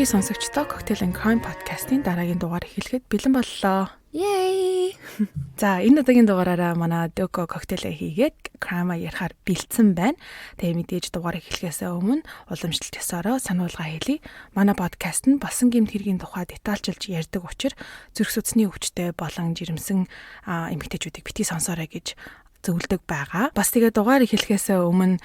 Бэлгийн сонсогчдоо Cocktail and Crime podcast-ийн дараагийн дугаар эхлэхэд бэлэн боллоо. Yay! За, энэ удаагийн дугаараараа манай Дөко коктейлээ хийгээд crime ярихаар бэлдсэн байна. Тэгээ мэдээж дугаар эхлэхээс өмнө уламжлалт ёсороо сануулга хэлье. Манай подкаст нь болсон гэмт хэргийн тухай детальчилж ярьдаг учраас зүрх судасны өвчтэй болон жирэмсэн эмэгтэйчүүдийг битгий сонсоорой гэж зөвлөдөг байгаа. Бас тэгээ дугаар эхлэхээс өмнө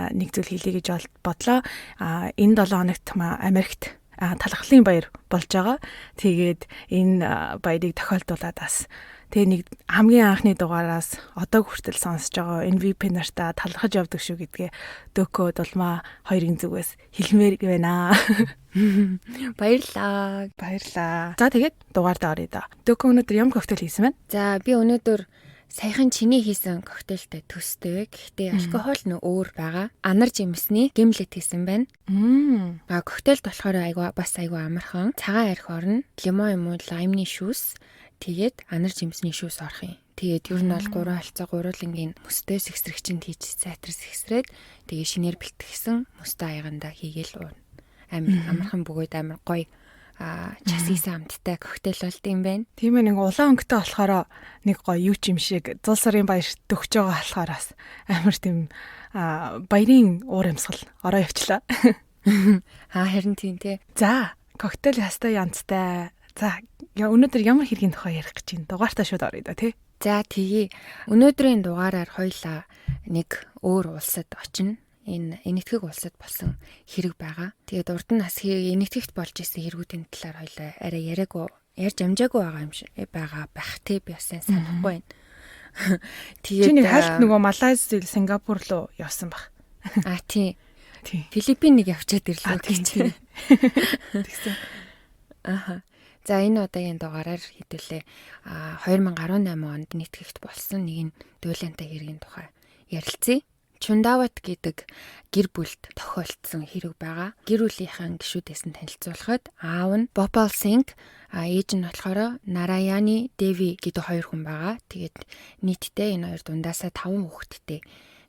нэг зүйл хэлье гэж бодлоо. Энэ 7 хоногт Америкт талархлын баяр болж байгаа. Тэгээд энэ баярыг тохиолдуулаад бас тэгээ нэг хамгийн анхны дугаараас одоо хүртэл сонсож байгаа MVP нартаа талархаж явдаг шүү гэдгээ Дөкө, Дулмаа хоёрын зүгээс хэлмээр байна. Баярлалаа. Баярлалаа. За, тэгээд дугаартаа оръё доо. Дөкө, өнөөдөр ямар коктейл хийсэн бэ? За, би өнөөдөр саяхан чиний хийсэн коктейлтэй төстэй. Гэхдээ алкогол нь өөр байгаа. Анар жимсний Gimlet хийсэн байна. А коктейлд болохоор айгу бас айгу амархан. Цагаан архи орно, лимон юм уу лаймны шүүс, тэгээд анар жимсний шүүс орох юм. Тэгээд ер нь бол гурван холцоо гурвуулангийн мөстэй сэгсрэгчэнд хийж сайтар сэгсрээд, тэгээ шинээр бэлтгэсэн мөстэй аягандаа хийгээл ууна. Амар амархан бөгөөд амар гоё, час хийсэн амттай коктейл болд юм байна. Тийм ээ, нэг улаан өнгөтэй болохоор нэг гоё юу ч юм шиг, зул сарын баяр төгсөж байгаа болохоор бас амар тийм баярын уур амьсгал ороо явчлаа. Аа, харин тийм тий. За, коктейл хастай янзтай. За, өнөөдөр ямар хэргийн тухай ярих гэж байна? Дугаартаа шууд оръё да, тий. За, тэгье. Өнөөдрийн дугаараар хоёлаа нэг өөр улсад очино. Энэ Энэтхэг улсад болсон хэрэг байгаа. Тэгээд урд нь бас Энэтхэгт болж исэн хэрэгүүдийн талаар хоёлаа арай яриаггүй, ярьж амжаагүй байгаа юм шиг байгаа байх те, би бас сайн санахгүй байна. Тэгээд чи нэг хальт нөгөө Малайз, Сингапур руу явсан баг. А, тий. Филиппин нэг явчаад ирлээ гэж. Тэгсэн. Аха. За, энэ удаагийн дугаараар хэдүүлээ 2018 онд Энэтхэгт болсон нэгэн дуйлантай хэргийн тухай ярилцъя. Чундават гэдэг гэр бүлд тохиолдсон хэрэг байгаа. Гэр бүлийнхэн гишүүдээс нь танилцуулахад аав нь Бопал Синг, а ээж нь болохоор Нараяни Деви гэдэг хоёр хүн байгаа. Тэгээд нийтдээ энэ хоёр дундаасаа таван хүүхэдтэй,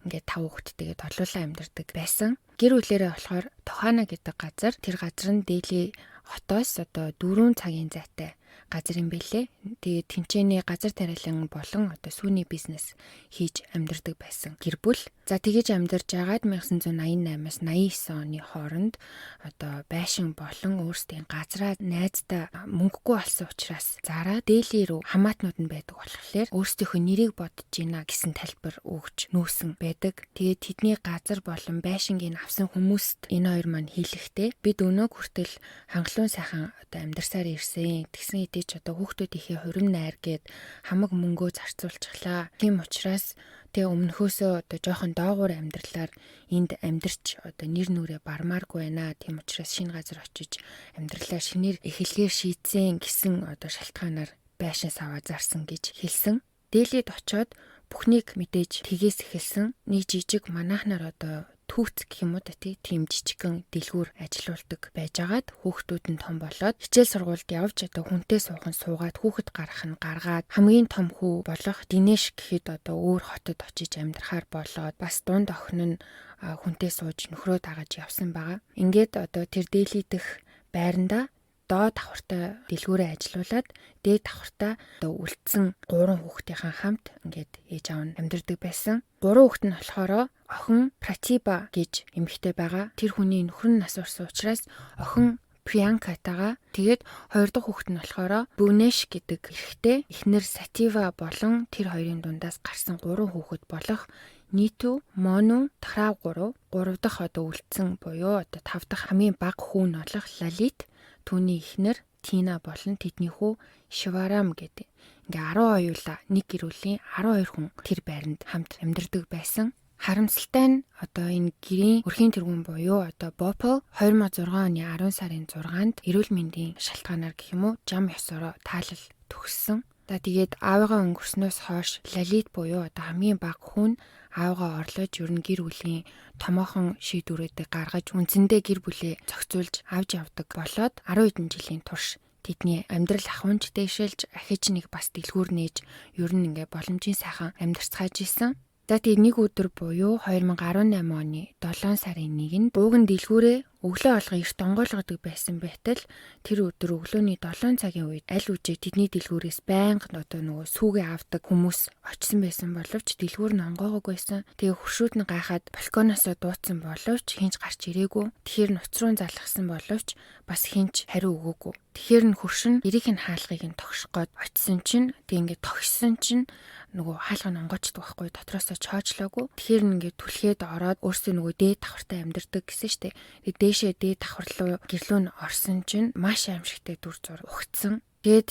ингээд таван хүүхэдтэйгээ толуулан амьдардаг байсан. Гэр бүлээрээ болохоор Тохана гэдэг газар, тэр газар нь Дели хотоос одоо 4 цагийн зайтай газар юм бэлээ. Тэгээд тэнчээний газар тариалан болон одоо сүүний бизнес хийж амьдардаг байсан гэр бүл. За, тэгэж амьдарч байгаад 1988-аас 89 оны хооронд одоо байшин болон өөрсдийн газраа найздаа мөнгөгүй болсон учраас зараа Дели рүү хамаатнууд нь байдаг болохоор өөрсдийнхөө нэрийг бодож гинэ гэсэн тайлбар өгч нүүсэн байдаг. Тэгээд тэдний газар болон байшингийг авсан хүмүүст энэ хоёр маань хэлэхдээ бид өнөөг хүртэл хангалуун сайхан одоо амьдарсаар ирсэн. Тэгсэн хэдий ч одоо хүүхдүүдийнхээ хурим найр гээд хамаг мөнгөө зарцуулчихлаа. Тийм учраас тэгээ өмнөхөөсөө одоо жоохон доогуур амьдралаар энд амьдарч одоо нэр нүрээ бармааргүй байна. Тийм учраас шинэ газар очиж амьдралаа шинээр эхлэхээр шийдсэн гэсэн одоо шалтгаанаар байшин саваа зарсан гэж хэлсэн. Дээлид очоод бүхнийг мэдээж тгээс эхэлсэн. Нэг жижиг манайхнаар одоо түүц гэх юм уу да, тийм жижигхэн дэлгүүр ажилуулдаг байжгаад хүүхдүүд нь том болоод хичээл сургуульд явж, одоо хүнтэй суухан суугаад, хүүхэд гаргах нь гаргаад, хамгийн том хүү болох Динеш гэхэд одоо өөр хотод очиж амьдрахаар болоод бас дунд охин нь хүнтэй сууж нөхрөө дагаж явсан байгаа. Ингээд одоо тэр Дели дэх байранда доод давхартаа дэлгүүрээ ажилуулад, дээд давхартаа одоо үлдсэн гурван хүүхдийнхээ хамт ингээд ээж аав нь амьдардаг байсан. Гурван хүүхэд нь болохоор охин Пратиба гэж эмэгтэй байгаа. Тэр хүний нөхөр нь нас барсан учраас охин Приянкатайгаа, тэгээд хоёр дахь хүүхэд нь болохоор Бүнэш гэдэг эрэгтэй, эхнэр Сатива болон тэр хоёрын дундаас гарсан гурван хүүхэд болох Ниту, Мону, Тхрав гурав, гурав дахь одоо үлдсэн буюу одоо тав дахь хамгийн бага хүү нь болох Лалит, түүний эхнэр Тина болон тэдний хүү Шиварам гэдэг. Ингээ 10 оюула нэг гэр бүлийн 12 хүн тэр байранд хамт амьдардаг байсан. Харамсалтай нь одоо энэ гэрийн өрхийн тэргүүн буюу одоо Бопол 2006 оны 10 сарын 6-нд эрүүл мэндийн шалтгаанаар гэх юм уу, жам ёсороо таалал төгссөн. За, тэгээд аавыгаа өнгөрснөөс хойш Лалит буюу одоо хамгийн бага хүн аавыгаа орлож, ер нь гэр бүлийн томоохон шийдвэрүүдийг гаргаж, үндсэндээ гэр бүлээ зохицуулж авч явдаг болоод 10 хэдэн жилийн турш тэдний амьдрал ахуйнч дээшилж, ахиж нэг бас дэлгүүр нээж, ер нь ингээ боломжийн сайхан амьдарцгааж исэн. За, тэгээ нэг өдөр буюу 2018 оны 7 сарын 1-нд бууган дэлгүүрээ Өглөө алга эрт онгойлгодог байсан байтал тэр өдөр өглөөний 7 цагийн үед аль үжээ тэдний дэлгүүрээс байнга одоо нөгөө сүүгээ авдаг хүмүүс очисон байсан боловч дэлгүүр нь онгоогоогүй байсан. Тэгээ хөршүүд нь гайхаад балконоосоо дуудсан боловч хинч гарч ирээгүй. Тэгэхээр нуц руу залгасан боловч бас хинч хариу өгөөгүй. Тэгэхээр нь хөрш нь гэрийнх нь хаалгыг нь тогших гээд очисон чинь тэг ингээд тогшсон чинь нөгөө хаалга нь онгоочдөг байхгүй, дотроосоо чоожлоогүй. Тэгэхээр нь ингээд түлхээд ороод өөрсдөө нөгөө дээд давхартай амьдардаг гэсэн штэ. Тэг дээшээ дээд давхар руу гэрлүү нь орсон чинь маш аимшигтай дүр зураг угтсан. Тэгээд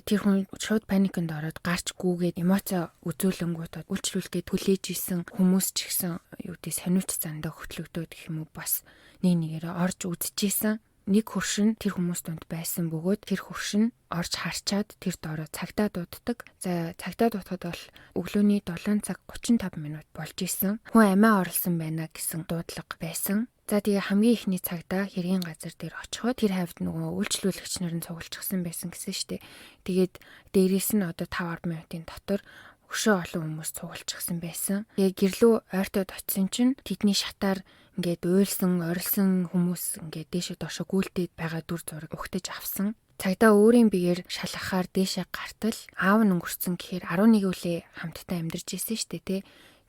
тэр хүн шууд паникнд ороод гарч гүгээд эмоци үзүүлэнгүүт үйлчлүүлгээд хүлээж исэн хүмүүс ч гэсэн юу гэдэг сониуч зандаа хөтлөгдөөд гэх юм уу бас нэг нэгээрээ орж үзчихсэн. Нэг хөрш нь тэр хүмүүс дунд байсан бөгөөд тэр хөрш нь орж харчаад тэр доороо цагдаа дууддаг. За цагдаа дуудахад бол өглөөний 7 цаг 35 минут болж исэн. Хүн амиа орлсон байна гэсэн дуудлага байсан. За тэгээ хамгийн ихний цагдаа хэргийн газар дээр очиход тэр хавьд нөгөө үйлчлүүлэгч нар нь цуглчихсан байсан гэсэн штэ. Тэгээд дээрээс нь одоо 5-10 минутын дотор өшөө олон хүмүүс цуглчихсан байсан. Тэгээ гэрлүү ойртоод очисон чинь тэдний шатаар ингээд уйлсан, орилсон хүмүүс ингээд дээшээ доошоо гүйлтээд байгаа дүр зураг угтаж авсан. Цагдаа өөрийн биеэр шалгахаар дээшээ гартал аав нь өнгөрцөн гэхээр 11 үлээ хамтдаа амьдарч исэн штэ тий.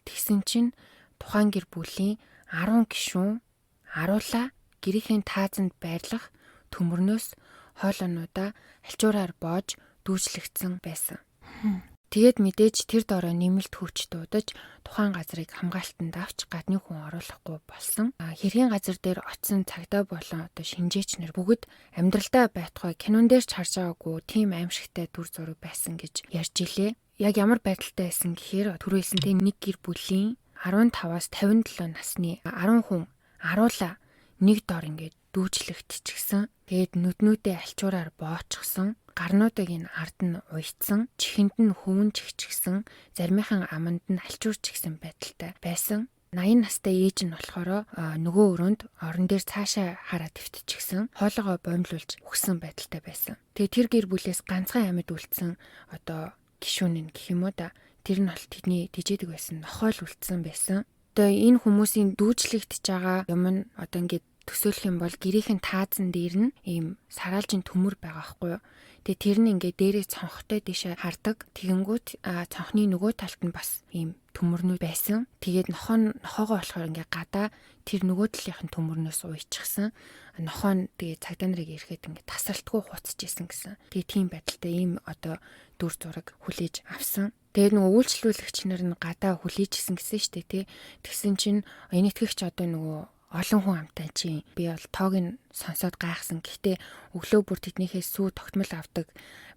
Тэгсэн чинь тухайн гэр бүлийн 10 гишүүн аруулаа гэрийнхэн таазанд байрлах төмөрнөөс хоолойнуудаа альчуураар боож дүүжлэгдсэн байсан. Тэгээд мэдээж тэр дорой нэмэлт хүч дуудаж тухайн газрыг хамгаалтанд авч гадны хүн оруулахгүй болсон. Хэргийн газар дээр очсон цагдаа болон одоо шинжээч нар бүгд амьдралдаа байтугай кинон дээр ч харж байгаагүй тийм аимшигтай дүр зураг байсан гэж ярьж илээ. Яг ямар байдалтай байсан гэхээр түрүүлсэнтэй нэг гэр бүлийн 15-аас 57 насны 10 хүн аруулаа нэг дор ингээд дүүжлэгдчихсэн. Тэгээд нүднүүдээ альчуураар боочсон. Гарнуудыг нь ард нь уйдсан, чихэнд нь хөвөн чихчихсэн, заримынхан аманд нь альчуур чихсэн байдалтай байсан. 80 настай ээж нь болохоор нөгөө өрөөнд орон дээр цаашаа хараад твтчихсэн, хоолойгоо боомлуулж үхсэн байдалтай байсан. Тэгээ тэр гэр бүлээс ганцхан амьд үлдсэн одоо гишүүн нь гэх юм уу да. Тэр нь бол тэдний тэжээдэг байсан нохойл үлдсэн байсан. Одоо энэ хүмүүсийн дүүжлэгдэж байгаа юм нь одоо ингээд төсөөлөх юм бол гэрийнхэн таазан дээр нь ийм сараалжин төмөр байгаа байхгүй юу. Тэгээ тэр нь ингээд дээрээ цонхтой дээшээ хардаг. Тэгэнгүүт цонхны нөгөө талд нь бас ийм төмөрнүүд байсан. Тэгээд нохоогоо болохоор ингээд гадаа тэр нөгөө талынх нь төмөрнөөс уйчихсан. Нохоо нь тэгээ цагдаа нарыг ирэхэд ингээд тасралтгүй хуцаж исэн гэсэн. Тэгээ тийм байдалтай ийм одоо дүр зураг хүлээж авсан. Тэгээд нөгөө үйлчлүүлэгч нар нь гадаа хүлээж исэн гэсэн шүү дээ тий. Тэгсэн чинь энэтхэгч одоо нөгөө олон хүн амтай чи би бол тоог нь сонсоод гайхсан. Гэхдээ өглөө бүр тэднийхээ сүү тогтмол авдаг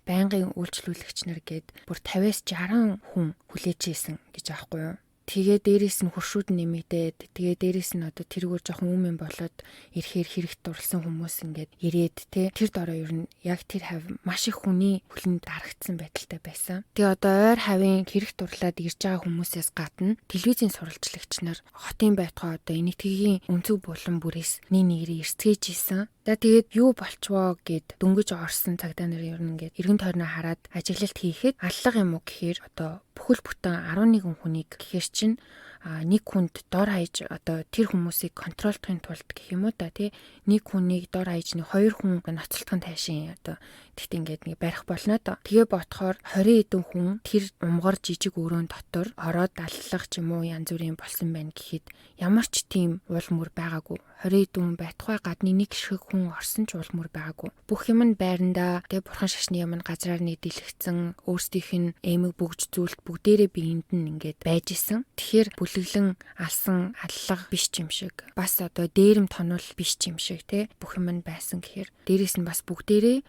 байнгын үйлчлүүлэгч нар гээд бүр 50-аас 60 хүн хүлээж исэн гэж аахгүй юу. Тэгээ дээрээс нь хөршүүд нэмэгдээд тэгээ дээрээс нь одоо тэрүүгээр жоохон өмнө болоод ирэхээр хэрэгт дурлсан хүмүүс ингээд ирээд те тэр дорой ер нь яг тэр хав маш их хүний хүлэнд дарагдсан байдалтай байсан. Тэгээ одоо ойр хавийн хэрэгт дурлаад ирж байгаа хүмүүсээс гадна телевизийн сурвалжлагч нар хотын байтугай одоо энэтхэгийн өнцөг булан бүрээс нэг нэгрээ эрсгээж исэн. За тэгээд юу болчвоо гэд дөнгөж орсон цагдаа нар ер нь ингээд эргэн тойрноо хараад ажиглалт хийхэд аллага юм уу гэхээр одоо бүхэл бүтэн 11 хүнийг гэхэр чинь нэг хүнд дор хаяж одоо тэр хүмүүсийг контролдохын тулд гэх юм уу да тий нэг хүнийг дор хаяж нэг хоёр хүн ноцолтгон тайшин одоо тэгт ингээд нэг барих болно доо. Тэгээ ботхоор 20 хэдэн хүн тэр умгар жижиг өрөөнд дотор ороод аллах ч юм уу янз бүрийн болсон байна гэхэд ямар ч тийм уул мөр байгаагүй. 20 хэдэн хүн байтугай гадны нэг шиг хүн орсон ч уул мөр байгаагүй. Бүх юм нь байрандаа тэгээ бурхан шашны юм нь газраар нэг дэлгцэн өөрсдийнх нь эмэг бүгж зүйлт бүгдээрээ биеинд нь ингээд байж исэн. Тэгэхээр бүлэглэн алсан аллага биш юм шиг. Бас одоо дээрэм тонол биш юм шиг те бүх юм нь байсан гэхээр дээрээс нь бас бүгдээрээ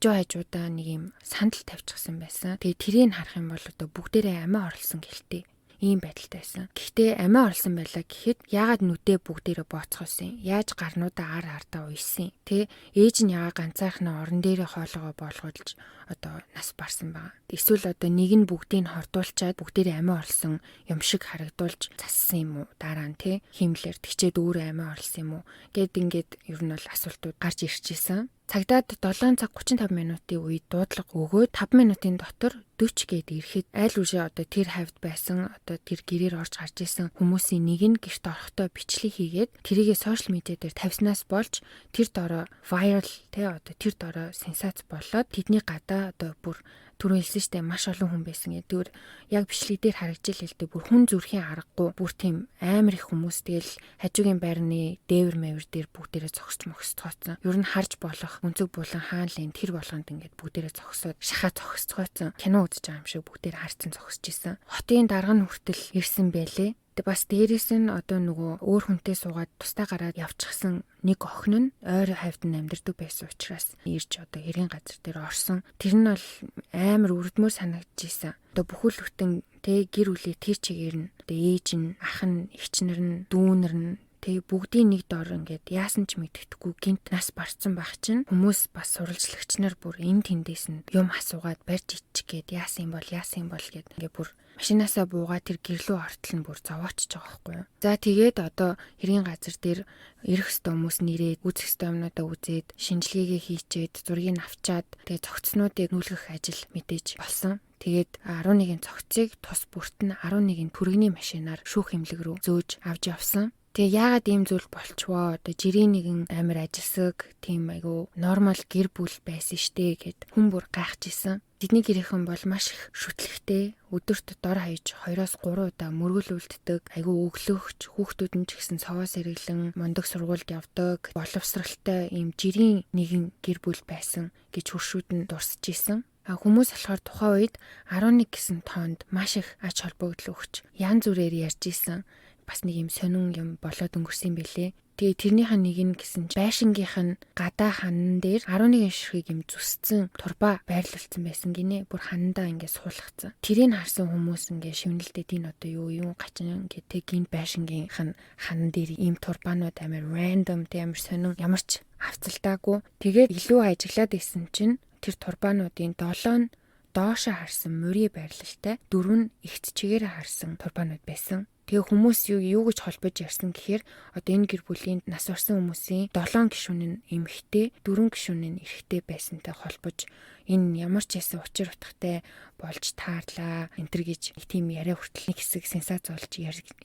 хажуудаа нэг юм сандал тавьчихсан байсан. Тэгээ тэрийг харах юм бол одоо бүгдээрээ амиа орлсон гэлтэй ийм байдалтай байсан. Гэхдээ амиа орлсон байлаа гэхэд яагаад нүдээ бүгдээрээ бооцгоосон? Яаж гарнуудаа ар ардаа уйсан? Тэ ээж нь яагаад ганцаархнаа орон дээрээ хоолоогоо боолгуулж одоо нас барсан байгаа. Эсвэл одоо нэг нь бүгдийг хордуулчаад бүгдээрээ амиа орлсон юм шиг харагдуулж зассан юм уу? Дараа нь тэ хиймлэр тэгчээд өөрөө амиа орлсон юм уу? Гэд ингээд ер нь бол асуултууд гарч ирж исэн. Цагдаад 7 цаг 35 минутын үед дуудлага өгөөд 5 минутын дотор 40 гээд ирэхэд айл үшээ одоо тэр хавьд байсан одоо тэр гэрээр орж гарч исэн хүмүүсийн нэг нь гэрт орохдоо бичлэг хийгээд тэрийгээ сошиал медиа дээр тавьснаас болж тэр дороо viral те одоо тэр дороо сенсац болоод тэдний гадаа одоо бүр түрүү хэлсэн штэ маш олон хүн байсан гэдэг. Тэр яг бичлэг дээр харагдж ил л дээ, бүр хүн зүрхийн аргагүй бүр тийм амар их хүмүүс тэгэл хажуугийн байрны дээвэр мэвэр дээр бүгдээрээ зогсож мөгсцгооцсон. Ер нь харж болох өнцөг булан хаан лэн тэр болгонд ингээд бүгдээрээ зогсоод шахаа зогсцгооцсон. Кино үзэж байгаа юм шиг бүгдээр харцсан зогсож исэн. Хотын дарга нь хүртэл ирсэн байлээ. Тэг бас дээрээс нь одоо нөгөө өөр хүнтэй суугаад тусдаа гараад явчихсан нэг охин нь ойр хавьд нь амьдардаг байсан учраас ирж одоо хэргийн газар дээр орсон. Тэр нь бол амар үрдмөр санагдаж исэн. Одоо бүхэл бүтэн тэ гэр бүлээ тэр чигээр нь одоо ээж нь, ах нь, эгчнэр нь, дүүнэр нь тэг бүгдийн нэг дор ингээд яасан ч мэддэхгүй гинт нас барцсан байх чинь хүмүүс бас сурвалжлагч нар бүр энэ тэндээс нь юм асуугаад барьж иччих гээд яасан юм бол яасан юм бол гэд ингээд бүр машинаасаа буугаа тэр гэрлүү ортол нь бүр зовоочж байгаа байхгүй юу. За тэгээд одоо хэргийн газар дээр ирэх ёстой хүмүүс нэрээд үзэх ёстой юмнуудаа үзээд шинжилгээгээ хийчээд зургийг авчаад тэгээд цогцснуудыг нүүлгэх ажил мэдээж болсон. Тэгээд 11-ийн цогцыг тус бүрт нь 11-ийн түргэний машинаар шүүх эмнэлэг рүү зөөж авч явсан. Тэгээ яагаад ийм зүйл болчвоо? Одоо жирийн нэгэн амар ажилсаг тийм айгу нормал гэр бүл байсан штэ гэд хүн бүр гайхаж исэн. Тэдний гэрийнхэн бол маш их шүтлэгтэй, өдөрт дор хаяж 2-3 удаа мөргөл үлддэг, айгу өглөөгч, хүүхдүүд нь ч гэсэн совоо сэргэлэн мундаг сургуульд явдаг, боловсралтай ийм жирийн нэгэн гэр бүл байсан гэж хөршүүд нь дурсаж исэн. Хүмүүс болохоор тухайн үед 11 гэсэн тоонд маш их ач холбогдол өгч янз бүрээр ярьж исэн. Бас нэг юм сонин юм болоод өнгөрсөн юм бэлээ. Тэгээ тэрнийхээ нэг нь гэсэн чинь байшингийнх нь гадаа ханан дээр 11 ширхэг юм зүсцэн турба байрлуулсан байсан гинэ. Бүр ханандаа ингээ суулгацсан. Тэрийг харсан хүмүүс ингээ шивнэлдээд энэ одоо юу юм гачин ингээ тэг гинт байшингийнх нь ханан дээр ийм турбанууд амар random тэг амар сонин ямар ч авцалдаагүй. Тэгээд илүү ажиглаад исэн чинь тэр турбануудын 7 нь доошо харсан мөрий байрлалтай, 4 нь ихт чигээр харсан турбанууд байсан. Тэгээ хүмүүс юу гэж холбож ярьсан гэхээр одоо энэ гэр бүлийн нас барсан хүмүүсийн 7 гишүүн нь эмэгтэй, 4 гишүүн нь эрэгтэй байсантай холбож энэ ямар ч ясан учир утгатай болж таарлаа энэ төр гэж тийм яриа хүртэл нэг хэсэг сенсац болж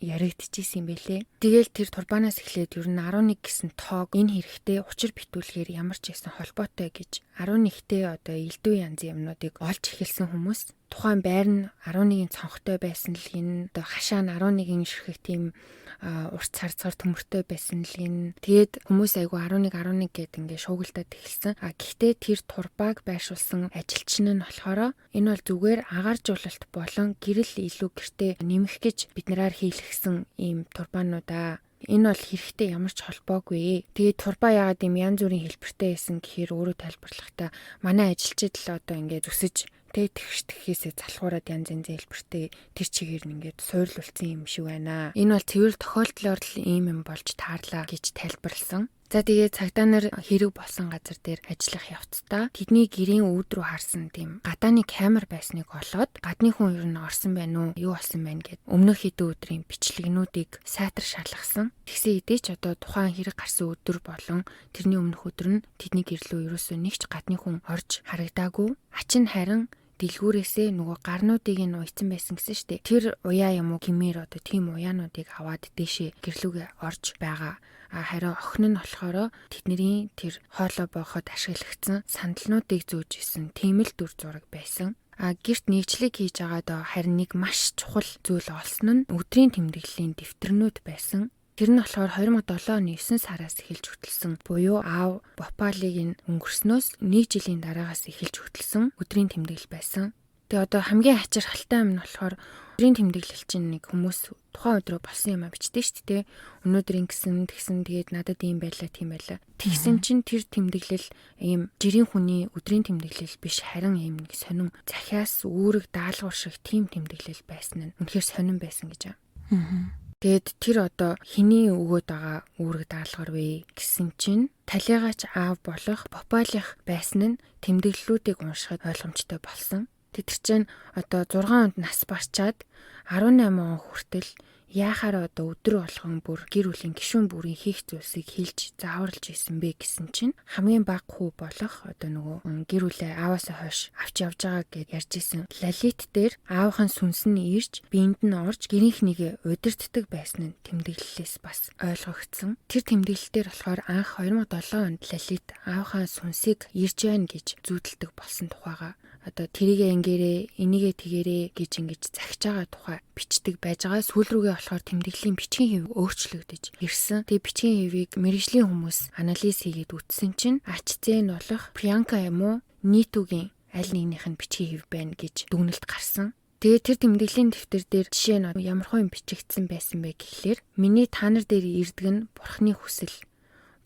яригдчихсэн юм бэлээ. Тэгээл тэр турбанаас эхлээд ер нь 11 гэсэн тоог энэ хэрэгтэй учир битүүлэхээр ямар ч ясан холбоотой гэж 11-тэй одоо элдв янзын юмнуудыг олж эхэлсэн хүмүүс тухайн байр нь 11-ийн цонхтой байсан л гин одоо хашаа нь 11-ийн ширхэг тийм урт царцгаар төмөртэй байсан л гин. Тэгээд хүмүүс айгу 11 11 гэд ингээ шуугилдаад эхэлсэн. А гэхдээ тэр турбааг байршуулсан ажилчин нь болохоор энэ бол зүгээр агааржуулалт болон гэрэл илүү гэртээ нэмэх гэж бид нараар хийлгсэн ийм турбаануудаа. Энэ бол хэрэгтэй ямар ч холбоогүй. Тэгээд турба яагаад ийм янз бүрийн хэлбэртэй байсан гэхээр өөрөө тайлбарлахдаа манай ажилчид л одоо ингээ зүсэж тэг тэгш тэгхээсээ залхуураад янз янзын хэлбэртэй тэр чигээр нь ингээд суурлуулсан юм шиг байна. Энэ бол цэвэр тохиолдлоор л ийм юм болж таарлаа гэж тайлбарласан. За тэгээд цагдаа нар хэрэг болсон газар дээр ажиллах явцдаа тэдний гэрийн үүд рүү харсан тийм гадааны камер байсныг олоод гадны хүн ер нь орсон байна уу, юу болсон байна гэд өмнөх хэдэн өдрийн бичлэгнүүдийг сайтар шалгасан. Тэгсэн хэдий ч одоо тухайн хэрэг гарсан өдөр болон тэрний өмнөх өдөр нь тэдний гэрлөө ерөөсөө нэг ч гадны хүн орж харагдаагүй. Ачин харин дэлгүүрээсээ нөгөө гарнуудыг нь уйдсан байсан гэсэн штэ. Тэр уяа юм уу гимээр одоо тийм уяануудыг аваад дээшээ гэрлүүгээ орж байгаа. А харин охин нь болохоор тэдний тэр хоолой бооход ашиглагдсан сандалнуудыг зөөж исэн тийм л дүр зураг байсан. А гэрт нэгжлэг хийж байгаад харин нэг маш чухал зүйл олсон нь өдрийн тэмдэглэлийн дэвтэрнүүд байсан. Тэр нь болохоор 2007 оны 9 сараас эхэлж хөтөлсөн буюу аав Бопалыг нь өнгөрснөөс 1 жилийн дараагаас эхэлж хөтөлсөн өдрийн тэмдэглэл байсан. Тэгээ одоо хамгийн ачирхалтай юм нь болохоор өдрийн тэмдэглэл чинь нэг хүмүүс тухайн өдрөө болсон юм а бичдэг шүү дээ. Өнөөдөр ингэсэн тэгсэн тэгээд надад ийм байлаа тийм байлаа. Тэгсэн чинь тэр тэмдэглэл ийм жирийн хүний өдрийн тэмдэглэл биш харин ийм нэг сонин захиас үүрэг даалгавар шиг тийм тэмдэглэл байсан нь үнэхээр сонин байсан гэж. Аа. Тэгээд тэр одоо хэний өгөөд байгаа үүрэг даалгавар вэ гэсэн чинь талигач аав болох Бопалих байсан нь тэмдэглэлүүдийг уншихад ойлгомжтой болсон. Тэр чинь одоо 6 онд нас барчаад 18 он хүртэл Яахаар одоо өдөр болгон бүр гэр бүлийн гишүүн бүрийн хийх зүйлсийг хэлж зааварлаж исэн бэ гэсэн чинь хамгийн бага хүү болох одоо нөгөө гэр бүлээ ааваасаа хойш авч явж байгаа гэд ярьж исэн. Лалит дээр аавынхын сүнс нь ирж биеинд нь орж гэрийнхнийгээ удирддаг байсан нь тэмдэглэлээс бас ойлгогдсон. Тэр тэмдэглэл дээр болохоор анх 2007 онд Лалит аавынхаа сүнсийг ирж байна гэж зүүдэлдэг болсон тухайга одоо тэрийгээ ингээрээ энийгээ тэгэрээ гэж ингэж захиж байгаа тухай бичдэг байж байгаа. Сүүл рүүгээ болохоор тэмдэглэлийн бичгийн хэв өөрчлөгдөж ирсэн. Тэгээ бичгийн хэвийг мэргэжлийн хүмүүс анализ хийгээд үтсэн чинь ач зэн болох Приянка юм уу Нитугийн аль нэгнийх нь бичгийн хэв байна гэж дүгнэлт гарсан. Тэгээ тэр тэмдэглэлийн дэвтэр дээр жишээ нь ямар юм бичигдсэн байсан бэ гэхлээр миний та нар дээр ирдэг нь бурхны хүсэл.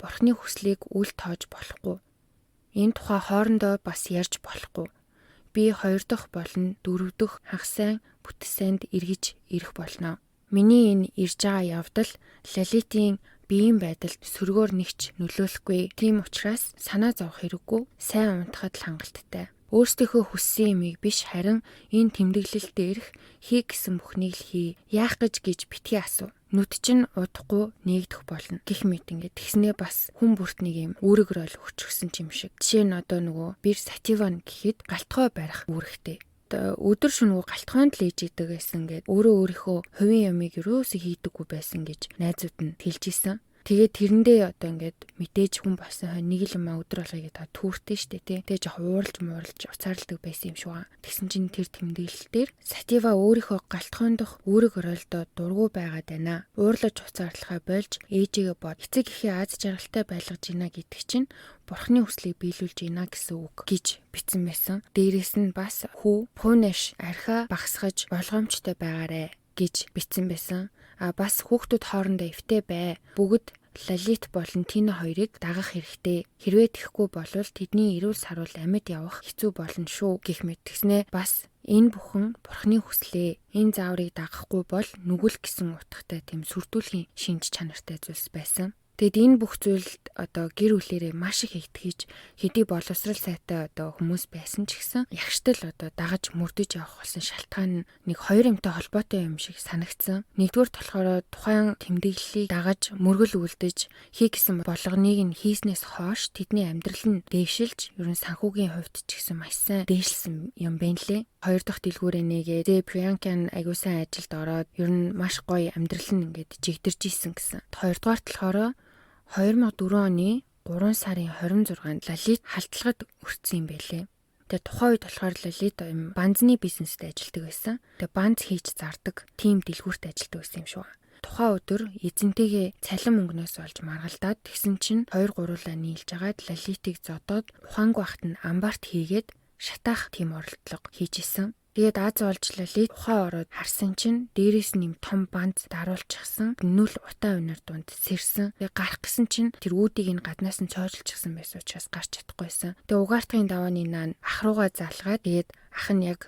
Бурхны хүслийг үл тоож болохгүй. Энэ тухай хоорондоо бас ярьж болохгүй. Би 2 дахь болон 4 дахь хагас сайн бүтсэнд эргэж ирэх болно. Миний энэ ирж байгаа явдал Лалитийн биеийн байдалд сөргөөр нэгч нөлөөлөхгүй. Тийм учраас санаа зовох хэрэггүй, сайн унтахад л хангалттай. Өөрсдийнхөө хүссэн юмыг биш харин энэ тэмдэглэл дээрх хий гэсэн бүхнийг л хий. Яах гэж гэж битгий асуу. Нүд чинь удахгүй нээгдэх болно гэх мэт ингээд тэгснээ бас хүн бүрт нэг юм үүрэг рол өгчихсөн юм шиг. Жишээ нь одоо нөгөө бир сативан гэхэд галтгой барих үүрэгтэй. Өдөр шөнөгүй галтгойнд л ээж идэг байсан гэд өөрөө өөрийнхөө хувийн ямыг ерөөсөө хийдэггүй байсан гэж найзууд нь хэлж исэн. Тэгээд тэрэндээ одоо ингээд мэдээж хүн болсон хойно нэг л юм өдөр болгоё та түүртэй штэ тий. Тэгээ жоох ууралж мууралж уцаарладаг байсан юм шиг ба. Тэгсэн чинь тэр тэмдэглэл дээр Сатива өөрийнхөө галтгоондох үүрэг оролдоо дургу байгаад байна. Уурлаж уцаарлахаа болж ээжигээ бод. Эцэг эхээ аз жаргалтай байлгаж гинэ гэдэг чинь бурхны хүслийг биелүүлж гинэ гэсэн үг гэж бичсэн байсан. Дээрээс нь бас хүү Пунеш архиа багасгаж болгоомжтой байгаарэ гэж бичсэн байсан. А бас хүүхдүүд хоорондоо эвтэй бай. Бүгд Лалит болон Тина хоёрыг дагах хэрэгтэй. Хэрвээ тэхгүй болвол тэдний эрүүл саруул амьд явах хэцүү болно шүү гэх мэт. Тэгснээ бас энэ бүхэн бурхны хүслээ. Энэ зааврыг дагахгүй бол нүгэл гэсэн утгатай тийм сүрдүүлгийн шинж чанартай зүйлс байсан. Тэгэд энэ бүх зүйлд одоо гэр бүлэрээ маш их итгэж хэдий боловсрал сайтай одоо хүмүүс байсан ч гэсэн ягштал одоо дагаж мөрдөж явах болсон шалтгаан нь нэг хоёр юмтай холбоотой юм шиг санагдсан. Нэгдүгээр болохоор тухайн тэмдэглэлийг дагаж мөргөл үлдэж хий гэсэн болгоныг нь хийснээс хойш тэдний амьдрал нь дээшилж ер нь санхүүгийн хувьд ч гэсэн маш сайн дээшилсэн юм байна лээ. Хоёр дахь дэлгүүрээ нээгээ зэ Приянка нь аягүй сайн ажилд ороод ер нь маш гоё амьдрал нь ингээд жигдэрж исэн гэсэн. Хоёрдугаар болохоор 2004 оны 3 сарын 26-нд Лалит халдлагад өртсөн юм байлээ. Тэгээ тухайн үед болохоор Лалит юм банзны бизнест ажилладаг байсан. Тэгээ банз хийж зардаг тийм дэлгүүрт ажилладаг байсан юм шиг. Тухайн өдөр эзэнтэйгээ цалин мөнгнөөс олж маргалдаад тэгсэн чинь 2 3-уулаа нийлж агаад Лалитыг зодоод ухаангүй бахт нь амбарт хийгээд шатаах тийм оролдлого хийж исэн. Тэгээд аз олж Лалит ухаан ороод харсан чинь дээрээс нь юм том банз даруулчихсан. Нүл утаа өнөр дунд сэрсэн. Тэгээд гарах гэсэн чинь тэр үүдийг нь гаднаас нь цоожлчихсан байсан учраас гарч чадахгүйсэн. Тэгээд угаартахын давааны наан ах руугаа залгаад тэгээд ах нь яг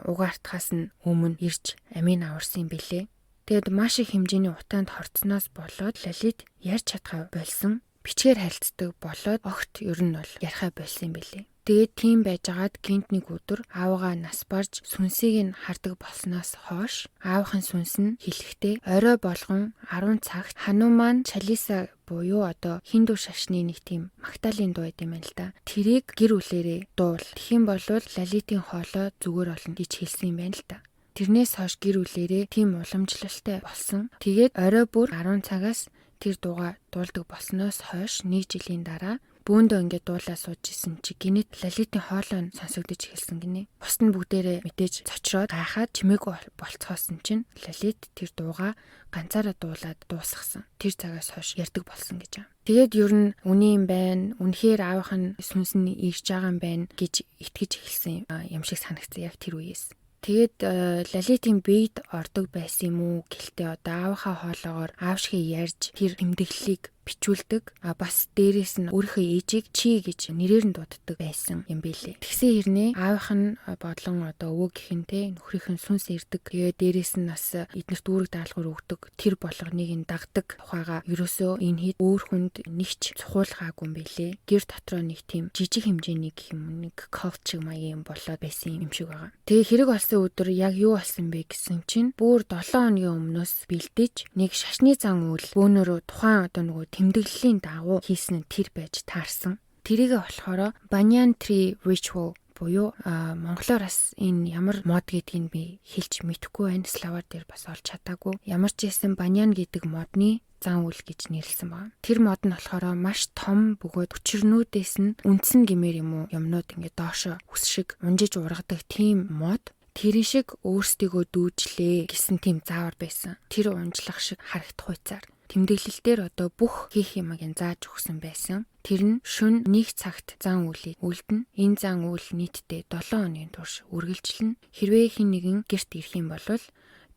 угаартахаас нь өмнө ирж амийг аварсан юм бэлээ. Тэгээд маш их хэмжээний утаанд хорцсноос болоод Лалит ярьж чадхаа болсон. Бичгээр харилцдаг болоод огт ер нь бол ярихаа болсон юм бэлээ. Тэгээд тийм байжгаад гинт нэг өдөр аавыгаа нас барж сүнсийг нь хардаг болсноос хойш аавынхын сүнс нь хэлэхдээ орой болгон 10 цагт Хануман Чалиса буюу одоо хиндүү шашны нэг тийм магтаалын дуу юм байна л да. Тэрийг гэр бүлэрээ дуул. Тэгэх юм бол Лалитын хоолой зүгээр болно гэж хэлсэн юм байна л да. Тэрнээс хойш гэр бүлэрээ тийм уламжлалтай болсон. Тэгээд орой бүр 10 цагаас тэр дууга дуулдаг болсноос хойш нэг жилийн дараа бөөндөө ингээд дуулаа сууж исэн чи гинэт Лалитын хоолой нь сонсогдож эхэлсэн гинэ. Бусд нь бүгдээрээ мэдээж цочроод гайхаад чимээгүй болцгоосон чинь Лалит тэр дууга ганцаараа дуулаад дуусгасан. Тэр цагаас хойш ярьдаг болсон гэж байна. Тэгээд ер нь үний юм байна. Үнэхээр аавынх нь сүнс нь ирж байгаа юм байна гэж итгэж эхэлсэн юм шиг санагдсан яг тэр үеэс. Тэгээд Лалитын биед ордог байсан юм уу гэлтэй одоо аавынхаа хоолоогоор аав шигээ ярьж тэр тэмдэглэлийг Бичүүлдэг. А бас дээрээс нь өөрийнхөө ээжийг чи гэж нэрээр нь дууддаг байсан юм бэлээ. Тэгсэн хэрнээ аавынх нь бодлон одоо өвөө гихэнтэй нөхрийнх нь сүнс ирдэг. Тэгээ дээрээс нь бас эднэрт үүрэг даалгавар өгдөг. Тэр болгоныг нь дагдаг тухайга ерөөсөө энэ хэд өөр хүнд нэгч цухуулгаагүй юм бэлээ. Гэр дотроо нэг тийм жижиг хэмжээний гэх юм нэг cult шиг маягийн юм болоод байсан юм шиг байгаа. Тэгээ хэрэг болсон өдөр яг юу болсон бэ гэсэн чинь бүр 7 хоногийн өмнөөс бэлдэж нэг шашны зан үйл бөөнөрөө тухайн одоо нөгөө тэмдэглэлийн дагуу хийсэн нь тэр байж таарсан. Тэрийгэ болохоор Banyan Tree Ritual буюу монголоор бас энэ ямар мод гэдгийг би хэлж мэдэхгүй байна. Славаар дээр бас олж чадаагүй. Ямар ч байсан баньян гэдэг модны зан үйл гэж нэрлсэн байна. Тэр мод нь болохоор маш том бөгөөд хүчрнүүдээс нь үндсэн гэмээр юм уу юмнууд ингээд доошо үс шиг унжиж ургадаг тийм мод. Тэрэн шиг өөрсдийгөө дүүжлээ гэсэн тийм заавар байсан. Тэр унжлах шиг харагдах хуйцаар. Тэмдэглэл дээр одоо бүх хийх юмыг нь зааж өгсөн байсан. Тэр нь шөнө нэг цагт зан үйлийг үлдэнэ. Энэ зан үйл нийтдээ 7 хоногийн турш үргэлжилнэ. Хэрвээ хэн нэгэн гэрт ирэх юм бол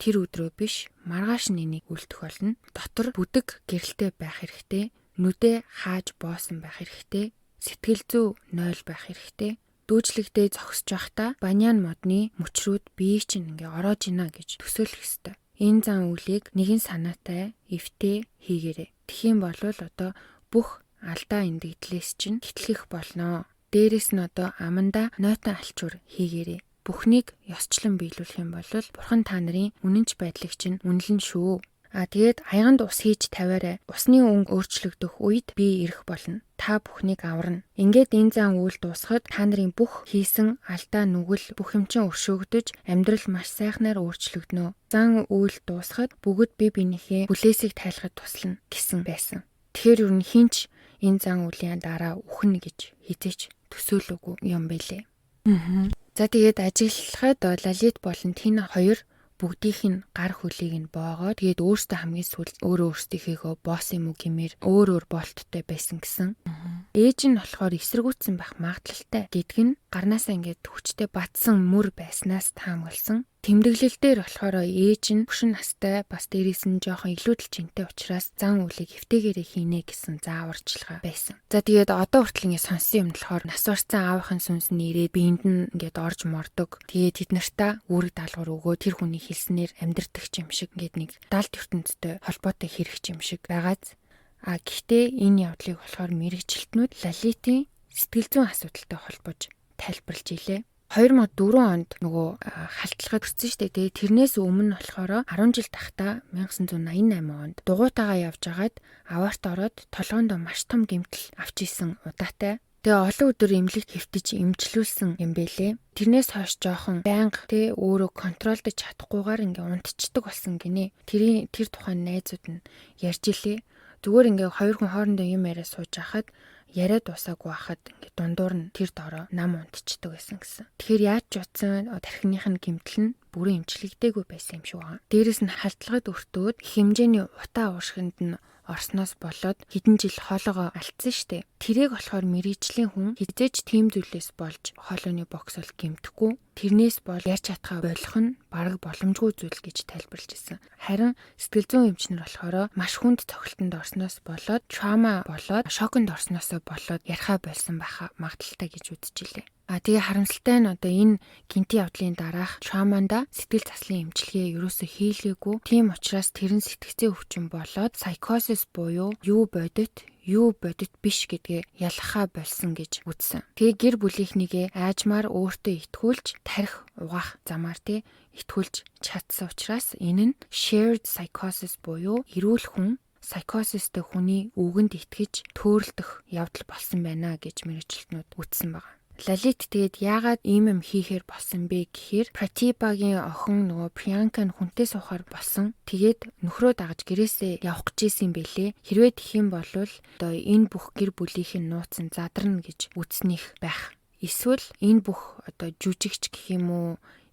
тэр өдрөө биш, маргааш нь энийг үлдэх болно. Дотор бүдэг гэрэлтэй байх хэрэгтэй. Нүдээ хааж боосон байх хэрэгтэй. Сэтгэл зүй 0 байх хэрэгтэй. Дүүжлэгдээ зогсож байхдаа баньян модны мөчрүүд бие чинь ингээ ороож ийна гэж төсөөлөх ёстой. Энэ зан үйлийг нэгэн санаатай, эвтэй хийгээрэй. Тэгэх юм бол одоо бүх алдаа эндэгдлээс чинь хэтлэх болно. Дээрээс нь одоо амандаа нойтон алчуур хийгээрэй. Бүхнийг ёсчлон биелүүлэх юм бол бурхан та нарын үнэнч байдлыг чинь үнэлнэ шүү. А тэгээд аяганд ус хийж тавиарай. Усны өнгө өөрчлөгдөх үед би ирэх болно. Та бүхнийг аварна. Ингээд энэ зан үйл дуусахад та нарын бүх хийсэн алдаа нүгэл бүх юм чинь өршөөгдөж амьдрал маш сайхнаар өөрчлөгдөнө. Зан үйл дуусахад бүгд бие биенийхээ хүлээсийг тайлахад туслана гэсэн байсан. Тэгэхээр юу н хинч энэ зан үлийн дараа үхнэ гэж хизээч төсөөлөөгүй юм бэлээ. За тэгээд ажиглахад Лалит болон Тина хоёр бүгдийнх нь гар хөлийг нь боогоод тэгээд өөртөө хамгийн сүүлд өөрөө өөрсдийнхөөгөө босс юм уу гэмээр өөр өөр болттой байсан гэсэн. Ээж нь болохоор эсэргүүцсэн байх магадлалтай гэдг нь гарнаасаа ингээд хүчтэй батсан мөр байснаас таамагласан. Тэмдэглэл дээр болохоор ээж нь хөшин настай бас дээрээс нь жоохон илүүдэл жинтэй учраас зан үйлийг эвтэйгээрээ хийнэ гэсэн зааварчилгаа байсан. За тэгээд одоо хүртэл ингээд сонссон юм болохоор нас барсан аавынхын сүнс нь ирээд биеинд нь ингээд орж мордог. Тэгээд тэд нартаа үүрэг даалгавар өгөө тэр хүний хэлснээр амьдрдаг юм шиг ингээд нэг далд ертөнцтэй холбоотой хэрэг юм шиг байгааз. А гэхдээ энэ явдлыг болохоор мэрэгжилтнүүд Лалитын сэтгэл зүйн асуудалтай холбож тайлбарлаж илээ. 2004 онд нөгөө халтлагад хүрсэн шүү дээ. Тэгээ тэрнээс өмнө болохоор 10 жил тахта 1988 онд дугуйтайгаа явж хагаад аваарт ороод толгоондоо маш том гэмтэл авч исэн удаатай. Тэгээ олон өдөр эмнэлэгт хэвтэж эмчлүүлсэн юм бэлээ. Тэрнээс хойш жоохон байнга тэ өөрөө контролдож чадахгүйгээр ингээ унтчихдаг болсон гинэ. Тэр тухайн найзууд нь ярьж илээ. Зүгээр ингээ хоёр хүн хоорондоо юм яриа сууж хахад яриа дуусаагүй байхад ингээ дундуур нь тэр доороо нам унтчихдаг байсан гэсэн. Тэгэхээр яаж ч утсан тархиных нь гэмтэл нь бүрэн эмчлэгдээгүй байсан юм шиг байна. Дээрээс нь халтлагад өртөөд их хэмжээний утаа уушгинд нь орсноос болоод хэдэн жил хоолоогоо алдсан штэ. Тэрийг болохоор мэрэгжлийн хүн хизээч тийм зүйлээс болж хоолойны бокс бол гэмтэхгүй. Тэрнээс бол ярьж чадхаа болох нь бараг боломжгүй зүйл гэж тайлбарлаж ирсэн. Харин сэтгэл зүйн эмчнэр болохоор маш хүнд цохилтонд орсноос болоод траума болоод шоконд орсноосоо болоод ярихаа болсон байха магадлалтай гэж үзэж илээ. А тэгээ харамсалтай нь одоо энэ гинти явдлын дараах трауманда сэтгэл заслын эмчилгээ ерөөсөө хийлгээгүй. Тийм учраас тэр нь сэтгцэн өвчин болоод psychosis буюу юу бодит юу бодит биш гэдгээ ялгахаа болсон гэж үзсэн. Тэгээ гэр бүлийнхнийгээ аажмаар өөртөө итгүүлж тарих угаах замаар тий итгүүлж чадсан учраас энэ нь shared psychosis буюу эрүүл хүн psychosis-тэй хүний үгэнд итгэж төөрөлдөх явдал болсон байна гэж мэргэжилтнүүд үзсэн байна. Лалит тэгээд яагаад ийм юм хийхээр болсон бэ гэхээр Пратибагийн охин нөгөө Приянка нь хүнтэй суухаар болсон. Тэгээд нөхрөө дагаж гэрээсээ явах гэж исэн юм бэлээ. Хэрвээ тэх юм бол одоо энэ бүх гэр бүлийнх нь нууц нь задарна гэж үзснийх байх. Эсвэл энэ бүх одоо жүжигч гэх юм уу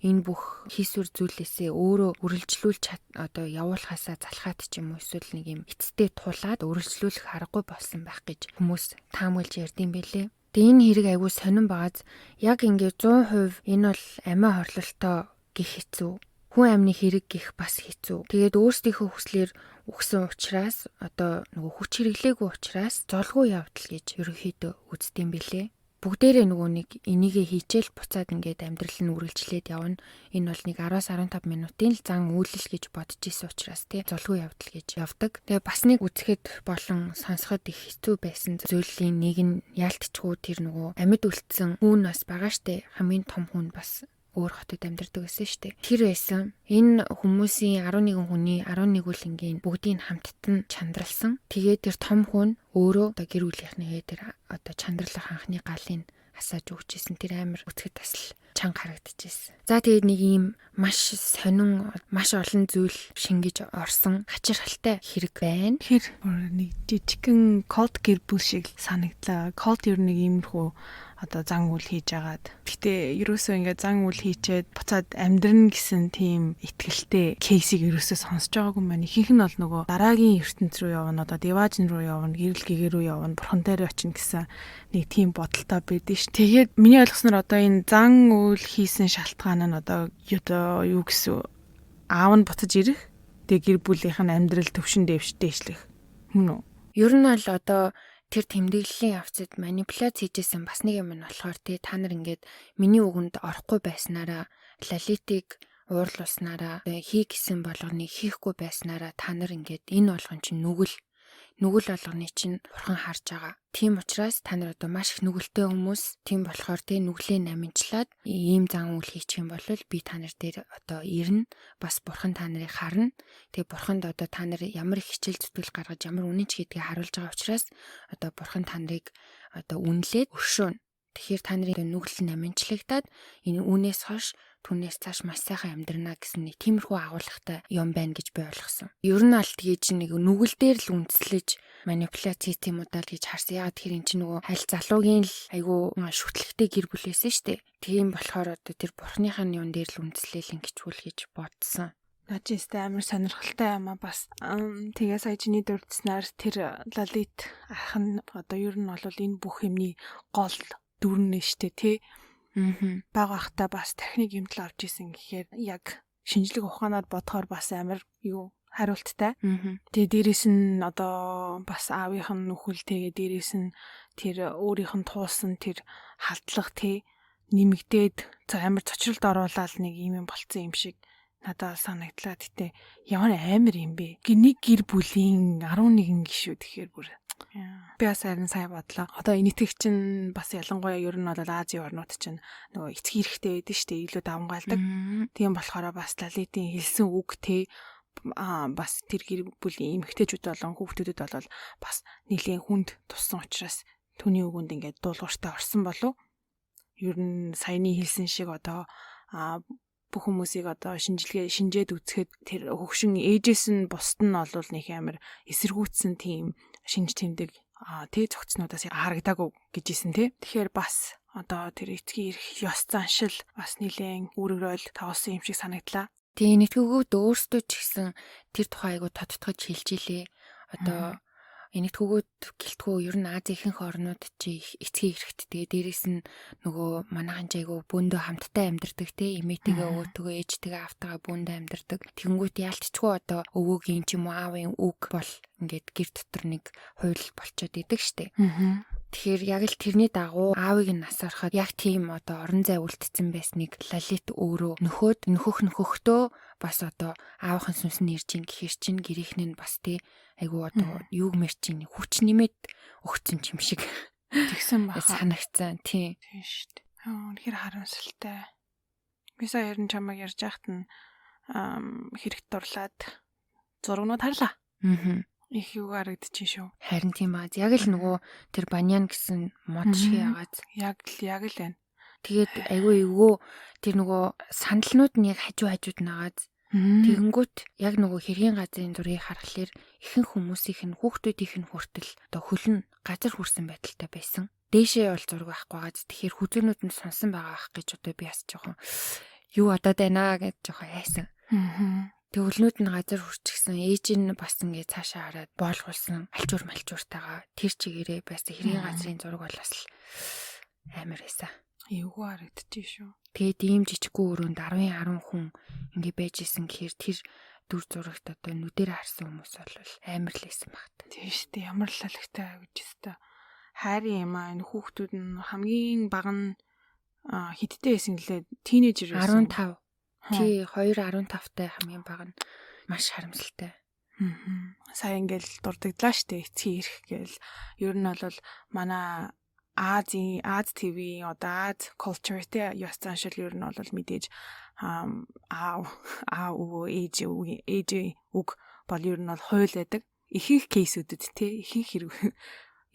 энэ бүх хийсвэр зүйлээсээ өөрөө үргэлжлүүлж одоо явуулахаасаа залхаад ч юм уу эсвэл нэг юм эцэстээ тулаад үргэлжлүүлэх аргагүй болсон байх гэж хүмүүс таамаглаж ярьдсан бэлээ. Тэгээ энэ хэрэг айгүй сонирн байгааз яг ингээ 100% энэ бол амиа хорлолтоо гих хэцүү. Хүн амны хэрэг гих бас хэцүү. Тэгээд өөрсдийнхөө хүслээр үхсэн учраас одоо нөгөө хүч хэрэглээгүй учраас золгүй явдал гэж ерөнхийдөө үздэг юм билээ. Бүгдээрээ нөгөө нэг энийгээ хийчээл буцаад ингээд амьдрал нь үргэлжлээд явна. Энэ бол нэг 10-15 минутын л зан үйлэл гэж бодож исэн учраас тий золгүй явдал гэж явдаг. Тэгээ бас нэг үзэхэд болон сонсоход их хэцүү байсан зүйлийн нэг нь яалтчгүй тэр нөгөө амьд үлдсэн хүн бас байгаа штэ. Хамгийн том хүн бас өөр хотод амьдардаг гэсэн штэ. Тэр байсан. Энэ хүмүүсийн 11 хүний 11 үлэнгийн бүгдийг хамтд нь чандралсан. Тэгээд тэр том хүн өөрөө одоо гэр бүлийнхнийгээ тэр одоо чандралах анхны галыг асааж өгч исэн. Тэр амар үцхэд бас л чанга харагдчихсэн. За тэгээд нэг ийм маш сонин, маш олон зүйл шингэж орсон хачирхалтай хэрэг байна. Тэр нэг жижигхэн cult гэр бүл шиг санагдлаа. Cult ер нь нэг иймэрхүү одоо зан үйл хийж агаад. Гэтэ ерөөсөө ингээд зан үйл хийчээд буцаад амьдрна гэсэн тийм итгэлтэй case ийг ерөөсөө сонсож байгаагүй маань. Ихэнх нь бол нөгөө дараагийн ертөнц рүү явна, одоо диваажин руу явна, гэрэл гэгээ рүү явна, бурхан дээр очино гэсэн нэг тийм бодолтой байдэн ш. Тэгээд миний ойлгосноор одоо энэ зан үйл хийсэн шалтгаан нь одоо юу гэсэн, аав нь буцаж ирэх. Тэгээ гэр бүлийнх нь амьдрал төвшин дээшлэх. Мөн үү? Ер нь бол одоо тэр тэмдэглэлийн явцад манипуляц хийжсэн бас нэг юм нь болохоор тий та нар ингээд миний үгэнд орохгүй байснараа, Лалитыг уурлуулснараа, хий гэсэн болгоныг хийхгүй байснараа та нар ингээд энэ болгон чинь нүгэл нүгэл болгоны чинь бурхан харж байгаа. Тийм учраас та нар одоо маш их нүгэлтэй хүмүүс. Тийм болохоор тий нүглээ намжлаад ийм зан үйл хийчих юм бол би та нар дээр одоо ирнэ. Бас бурхан та нарыг харна. Тэгээ бурханд одоо та нар ямар их хичээл зүтгэл гаргаж ямар үнэн ч гэдгийг харуулж байгаа учраас одоо бурхан та нарыг одоо үнэлээд өршөөнө. Тэгэхээр та нарын нүгэл намжлагдаад энэ үүнээс хойш түүнээс цааш маш сайхан амьдрна гэсэн нэг тиймэрхүү агуулгатай юм байна гэж би ойлгосон. Ер нь аль тгий чинь нэг нүгэл дээр л үндэслэж манипуляц хийх юм уу даа гэж харсан. Яагаад тэгэхээр эн чинь нөгөө аль залуугийн л айгүй шүтлэгтэй гэр бүл байсан шүү дээ. Тийм болохоор одоо тэр бурхныхаа юун дээр л үндэслэл ингэчүүл гэж бодсон. Наа чи өстэй амар сонирхолтой юм а бас. Тэгээ сая чиний дурдсанаар тэр Лалит ах нь одоо ер нь бол энэ бүх юмны гол дүр нь штэ тий. Бага ахта бас техник юмдал авч исэн гэхээр яг шинжлэх ухаанаар бодохоор бас амар юу хариулттай. Тэгээ дээрэс нь одоо бас аавынх нь нүхэл, тэгээ дээрэс нь тэр өөрийнх нь туулсан тэр халдлага тий нэмэгдээд амар цочролд оруулаад нэг юм юм болцсон юм шиг надад санагдлаа. Гэтэ ямар амар юм бэ? Нэг гэр бүлийн 11 гишүү тэгэхээр бүр би бас харин сайн бодлоо. Одоо энэтхэг чинь бас ялангуяа ер нь бол Азийн орнууд чинь нөгөө эцгийн эрхтэй байдаг шүү дээ. Илүү давамгайлдаг. Тийм болохоор бас Лалитын хэлсэн үг те бас тэр гэр бүлийн эмэгтэйчүүд болон хүүхдүүдэд бол бас нэлийн хүнд туссан учраас түүний үгэнд ингээд дуулууртай орсон болов. Ер нь саяны хэлсэн шиг одоо бүх хүмүүсийг одоо шинжилгээ шинжээд үзэхэд тэр хөгшин ээжээс нь бусд нь бол нэг амар эсэргүүцсэн тийм шинж тэмдэг тий зөгцнүүдээс харагдаагүй гэж ийсэн тий. Тэгэхээр бас одоо тэр эцгийн эрх, ёс заншил бас нэлээн үүрэг роль тоглосон юм шиг санагдлаа. Тэгээ нэгтгэгүүд өөрсдөө ч гэсэн тэр тухай айгу тодтогч хэлж илээ. Одоо энэтхүүгүүд гэлтгүү ер нь Ази ихэнх орнууд чи эцгийн эрэхт, тэгээ дээрэс нь нөгөө манайхан ч айгу бөөндөө хамттай амьдардаг те, эмээтэйгээ өвөөтэйгээ ээжтэйгээ аавтайгаа бөөндөө амьдардаг. Тэгэнгүүт яалтчгүй одоо өвөөгийн ч юм уу аавын үг бол ингээд гэр дотор нэг хууль болчоод идэг штэ. Тэгэхээр яг л тэрний дагуу аавыг нь нас ороход яг тийм одоо орон зай үлдсэн байсныг Лалит өөрөө нөхөөд нөхөх нөхөхдөө бас одоо аавынхын сүнс нь ирж ийн гэхэр чинь гэрийнхний нь бас тий айгу одоо юуг мэр чинь хүч нэмээд өгцөн юм шиг тэгсэн баха санагцсан тий. Тийм шүү дээ. Үнэхээр харамсалтай. Би сая ярин чамайг ярьж байхад нь хэрэгт дурлаад зургнууд харлаа. Аа. Их юу харагдчих шүү. Харин тийм аа. Яг л нөгөө тэр баньян гэсэн мод шиг яагаад яг л байна. Тэгээд айгүй эвгүй тэр нөгөө сандалнууд нь яг хажуу хажууд нагаад тэгэнгүүт яг нөгөө хэргийн газрын зургийг харахаар ихэнх хүмүүсийнх нь хүүхдүүдийнх нь хүртэл одоо хөл нь газар хүрсэн байдалтай байсан. Дээшээ бол зураг байхгүй байгааз тэгэхээр хүзүүнүүд нь сунсан байгаа ах гэж одоо би бас жоохон юу одоод байна гэж жоохон айсан. Тэг өлнүүд нь газар хүрчихсэн, ээж нь бас ингээ цаашаа хараад боолгуулсан альчуур малчууртайгаа тэр чигээрээ байсан хэргийн газрын зураг бол бас амар байсан. Эвгүй харагдчих шүү. Тэгээд ийм жижиггүй өрөөнд 10 хүн ингээ байж исэн гэхээр тэр дүр зурагт одоо нүдээр харсан хүмүүс бол амар л байсан багт. Тийм шүү дээ. Ямар л алагтай гэж өстой. Хайрын юм аа, энэ хүүхдүүд нь хамгийн бага нь хэдтэй байсан гэлээ, тинейжер байсан. 15. Тий, 2.15 тай хамгийн бага нь, маш харамсалтай. Сая ингээл дурдагдлаа штэ, эцгийн эрх гээл. Ер нь бол манай Азийн Аз ТV-ийн одоо Аз culture те, ёс заншил ер нь бол мэдээж аав аав өвөө, ээж ээж үг бол ер нь бол хууль байдаг. Ихэнх case үүдэд те, ихэнх хэрэг,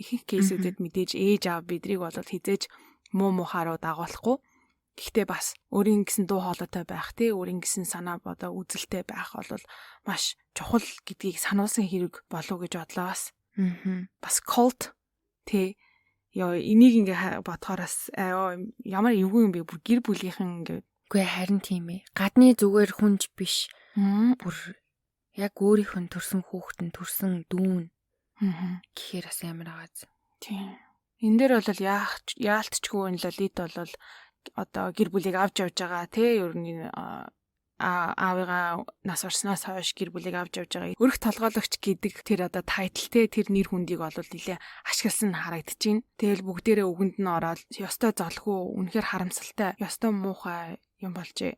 ихэнх case үүдэд мэдээж ээж аав бидрийг бол хизээж муу мухааруу дагуулахгүй. Гэхдээ бас өөрийн гэсэн дуу хоолойтой байх тий, өөрийн гэсэн санаа бодоо үзэлтэй байх бол маш чухал гэдгийг сануулсан хэрэг болов гэж бодлоо бас. Бас cult тий. Йоо, энийг ингээ бодохоор бас ямар эвгүй юм бэ, бүр гэр бүлийнхэн ингээ. Үгүй, харин тийм ээ. Гадны зүгээр хүнж биш. Бүр яг өөрийнх нь төрсэн хүүхэд нь, төрсэн дүүн. Гэхээр бас амар агааз. Тийм. Энэ дээр бол яах яалтчгүй энэ Лалит бол одоо гэр бүлийг авч явж байгаа тий, ер нь аавыгаа нас орсноос хойш гэр бүлийг авч явж байгаа. Өрх толгойлогч гэдэг тэр одоо title те, тэр нэр хүндийг бол нэлээ ашигласан харагдаж байна. Тэгэл бүгдээрээ үгэнд нь ороод ёстой золгүй, үнэхээр харамсалтай, ёстой муухай юм болжээ.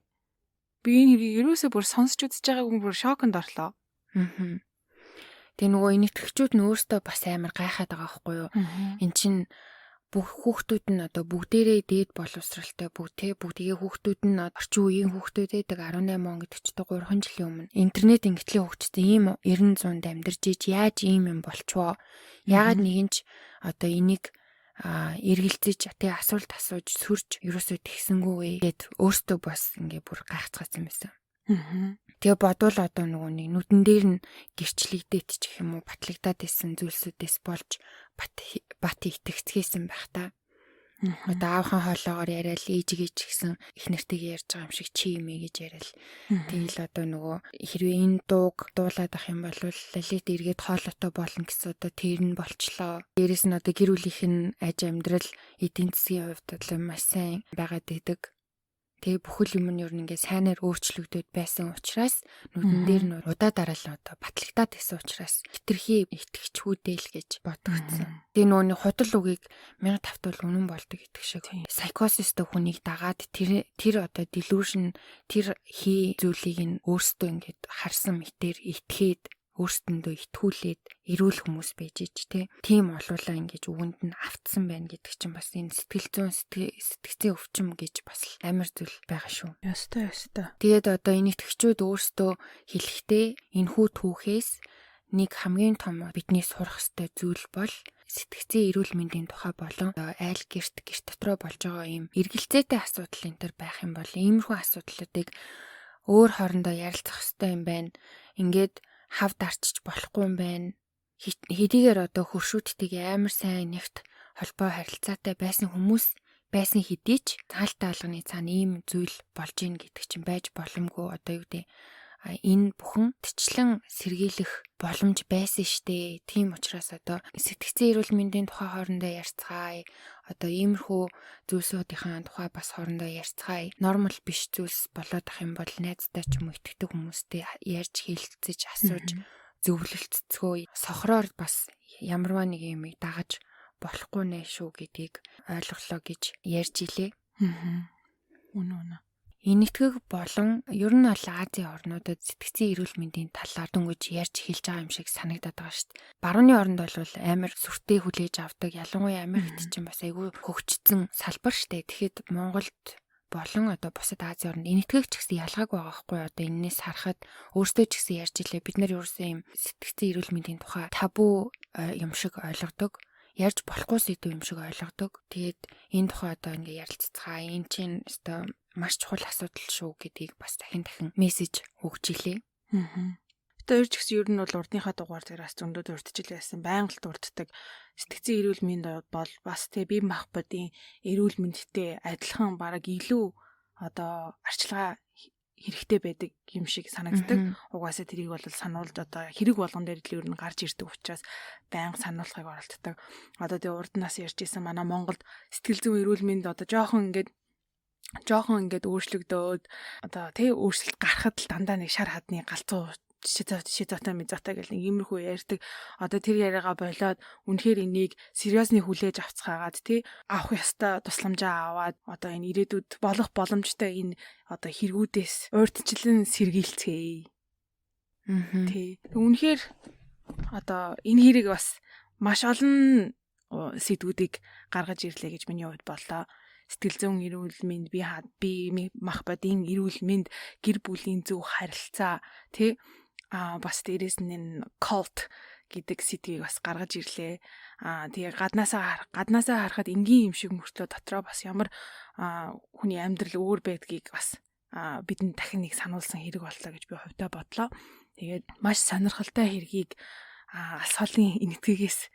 Би энэ хэргийг ерөөсөө бүр сонсч үзэж байгаагүй, бүр шоконд орлоо. Аа. Тэгээ нөгөө энэтхэгчүүд нь өөрсдөө бас амар гайхаад байгаа байхгүй юу? Эн чин бүх хүүхдүүд нь одоо бүгдээрээ дээд боловсралтай, бүгд те, бүгдгээ хүүхдүүд нь орчин үеийн хүүхдүүд байдаг. 18 он гэдэг чинь 3 жилийн өмнө интернет ингэтлийн хөгжсөн ийм 90 100-д амьдарч иж яаж ийм юм болчихвоо, яагаад нэгэн ч одоо энийг эргэлзэж тий, асуулт асууж сөрж ерөөсөө тэгсэнгүү вэ гэд өөртөө бас ингээ бүр гайхацгаасан байсан. Тэгээ бодвол одоо нөгөө нэг нүдэн дээр нь гэрчлэгдээд ч гэх юм уу, батлагдаад исэн зүйлсүүдээс болж бат бат итгэцгээсэн байх та. Одоо аавхан хоолоогоор яриад, ээжигээ ч гэсэн их нэртэйг ярьж байгаа юм шиг чи юм ээ гэж яриад. Тэгэл одоо нөгөө хэрвээ энэ дууг дуулаад ах юм бол Лалит эргээд хоолойтой болно гэсэн одоо тэр нь болчлоо. Дээрэс нь одоо гэр бүлийнх нь аж амьдрал, эдийн засгийн хувьд бол маш сайн байгаад идэг. Тэгээ бүхэл юм нь ер нь ингээ сайнаар өөрчлөгдөд байсан учраас, нүдэн дээр нь удаа дараалал одоо батлагдаад байсан учраас хитрхи итгэчхүүдэл гэж бодогдсон. Тэгээ нөгөө нэг худал үгийг 1000 тавтал үнэн болдог гэдэг шиг, psychosis-тэй хүнийг дагаад тэр тэр одоо delusion, тэр хий зүйлийг нь өөрсдөө ингээд харсан мэтэр итгээд, өөрсдөндөө итгүүлээд эрүүл хүмүүс байж ич те. Тийм олуулаа ингэж үгэнд нь автсан байна гэдэг чинь бас энэ сэтгэл зүйн, сэтгцийн өвчин гэж бас амар зүйл байгаа шүү. Ёстой, ёстой. Тэгээд одоо энэ итгэгчүүд өөрсдөө хэлэхдээ энэхүү түүхээс нэг хамгийн том бидний сурах ёстой зүйл бол сэтгцийн эрүүл мэндийн тухай болон айл гэрт, гэрт дотроо болж байгаа ийм эргэлзээтэй асуудал энэ төр байх юм бол иймэрхүү асуудлуудыг өөр хоорондоо ярилцах ёстой юм байна. Ингээд хав дарчиж болохгүй юм байна. Хэдийгээр одоо хөршүүдтэйгээ амар сайн нэгт холбоо харилцаатай байсан хүмүүс байсан хэдий ч цаалтай алганы цаана ийм зүйл болж ийн гэдэг чинь байж боломгүй, одоо юу гэдэг, энэ бүхэн тчлэн сэргийлэх боломж байсан штэ. Тийм учраас одоо сэтгцэн эрүүл мэндийн тухай хоорондоо ярьцгаая. Одоо иймэрхүү зүйлсүүдийн тухай бас хоорондоо ярьцгаая. Нормал биш зүйлс болоод ах юм бол найзтай ч юм уу, итгэдэг хүмүүстэй ярьж, хэлцэж, асууж зөвлөлцгөө. Сохроор бас ямарваа нэг юм дагаж болохгүй нэ шүү гэдгийг ойлголоо гэж ярьж илээ. Үнэ, үнэ. Энэтхэг болон ер нь бол Азийн орнуудад сэтгцийн эрүүл мэндийн талаар дөнгөж ярьж эхэлж байгаа юм шиг санагдаад байгаа шүү дээ. Барууны оронд бол амар сүртэй хүлээж авдаг. Ялангуяа Америкт чинь бас айгүй хөгжсөн салбар шүү дээ. Тэгэхэд Монголд болон одоо бусад Азийн оронд энэтхэг ч гэсэн ялгаагүй байгаа байхгүй, одоо энэнээс харахад өөрсдөө ч гэсэн ярьж илээ. Бид нар ерөөсөө юм сэтгцийн эрүүл мэндийн тухай табу юм шиг ойлгодог, ярьж болохгүй сэдв юм шиг ойлгодог. Тэгээд энэ тухай одоо ингээ ярилццгаа, энэ чинь өстой маш чухал асуудал шүү гэдгийг бас дахин дахин мессеж өгч илээ. Аа. Бид хоёр ч гэсэн ер нь бол урдынхаа дугаар дээр бас зөндөө дурдчихл байсан. Байнга л дурддаг. Сэтгцийн эрүүл мэнд бол бас тэ бие махбодын эрүүл мэндтэй адилхан, бараг илүү одоо арчилгаа хэрэгтэй байдаг юм шиг санагддаг. Угаасаа тэрийг бол сануулж одоо хэрэг болгон дээр л ер нь гарч ирдэг учраас байнга сануулахыг оролддог. Одоо тэгээ урд нас ярьж исэн манай Монголд сэтгэл зүйн эрүүл мэнд одоо жоохон ингээд өөрчлөгдөөд, одоо тий, өөрчлөлт гарахад л дандаа нэг шар хадны галзуу шизотой мизотой гэл нэг иймэрхүү ярьдаг. Одоо тэр яриагаа болоод үнэхээр энийг серьёзный хүлээж авцгаагаад, тий, авах ёстой тусламжаа аваад, одоо энэ ирээдүйд болох боломжтой энэ одоо хэрэгүүдээс урьдчилан сэргийлцгээе. Тий. Үнэхээр одоо энэ хэрэг бас маш олон сэдвүүдийг гаргаж ирлээ гэж миний хувьд боллоо. Сэтгэл зүйн эрүүл мэнд, бие мах бодийн эрүүл мэнд, гэр бүлийн зөв харилцаа, тий, бас дээрэс нь энэ cult гэдэг сэдвийг бас гаргаж ирлээ. Тэгээ гаднаасаа харахад энгийн юм шиг мөртлөө дотроо бас ямар хүний амьдрал өөр байдгийг бас бидэнд дахин нэг сануулсан хэрэг боллоо гэж би хувьдаа бодлоо. Тэгээд маш сонирхолтой хэргийг алс холын Энэтхэгээс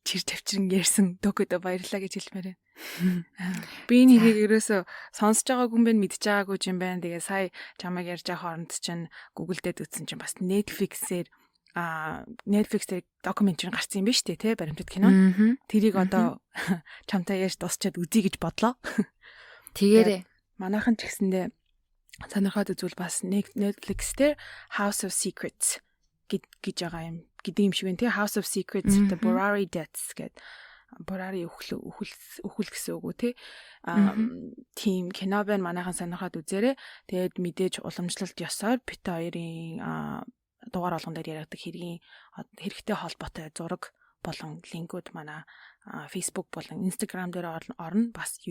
чир тавчран ярьсан Докодо баярлалаа гэж хэлмээр байна. Би энэ хэргийг ерөөсөө сонсож байгаагүй юм байна, мэдж байгаагүй юм байна. Тэгээ сая чамайг ярьж байгаа хооронд чинь Google дээр үзсэн чинь бас Netflix дээр documentary гарсан юм байна шүү дээ, тэ, баримтат кино. Тэрийг одоо чамтай ярьж дуусчаад үзье гэж бодлоо. Тэгээрээ. Манайхан ч гэсэндээ сонирхоод үзвэл бас Netflix дээр House of Secrets гэж байгаа юм гэдэг юм шиг байна, тий, House of Secrets, The Burari Deaths гэдэг. Burari үхэл үхэл үхэл гэсэн үг үү, тий. Тийм кино байна, манайхан сонирхоод үзээрэй. Тэгээд мэдээж уламжлалт ёсоор бид хоёрын дугаар болгон дээр яригддаг хэргийн хэрэгтэй холбоотой зураг болон линкүүд манай Facebook болон Instagram дээр орно. Бас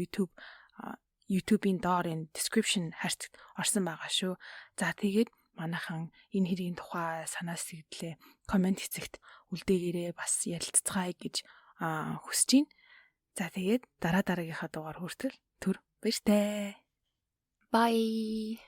YouTube-ийн доор энэ description хайрцагт орсон байгаа шүү. За, тэгээд манайхан энэ хэргийн тухай санаа сэтгэлээ comment хэсэгт үлдээгээрээ, бас ярилцгаая гэж хүсэж байна. За, тэгээд дараа дараагийнхаа дугаар хүртэл түр баяртай. Bye.